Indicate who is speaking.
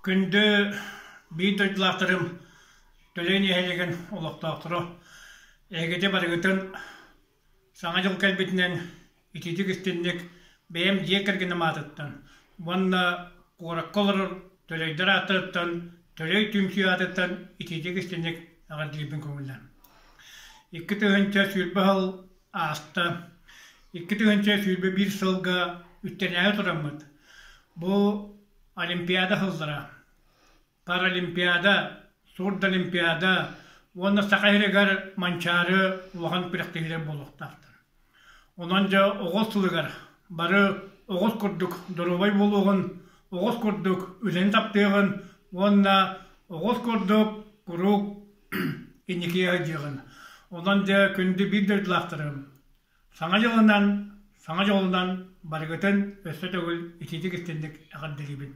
Speaker 1: Күндү биир дойдулаахтарым, Төлөй нэһилиэгин олохтоохторо, эһигити барыгытын Саҥа дьыл кэлбитинэн итиитик-истинник бэйэм дьиэ кэргэним аатыттан уонна куоракка олорор Төлөйдөр ааттарыттан Төлөй түмсүү аатыттан итиитик-истинник эҕэрдэлиирбин көҥүллээн. 2020 сыл ааста. 2021 сылга үктэнээри тураммыт, бу Олимпиада сыллара Паралимпиада, Сурдолимпиада уонна Саха сиригэр Манчаары улахан күрэхтэһиилэр буолуохтаахтар. Онон дьэ оҕус сылыгар бары оҕус курдук доруобай буолуоҕун, оҕус курдук үлэни таптыаҕын уонна оҕус курдук куруук инникигэ сылдьыаҕын. Онон дьэ күндү биир дойдулаахтарым, Саҥа дьылынан, саҥа дьолунан барыгытын өссө төгүл итиитик истинник эҕэрдэлиибин.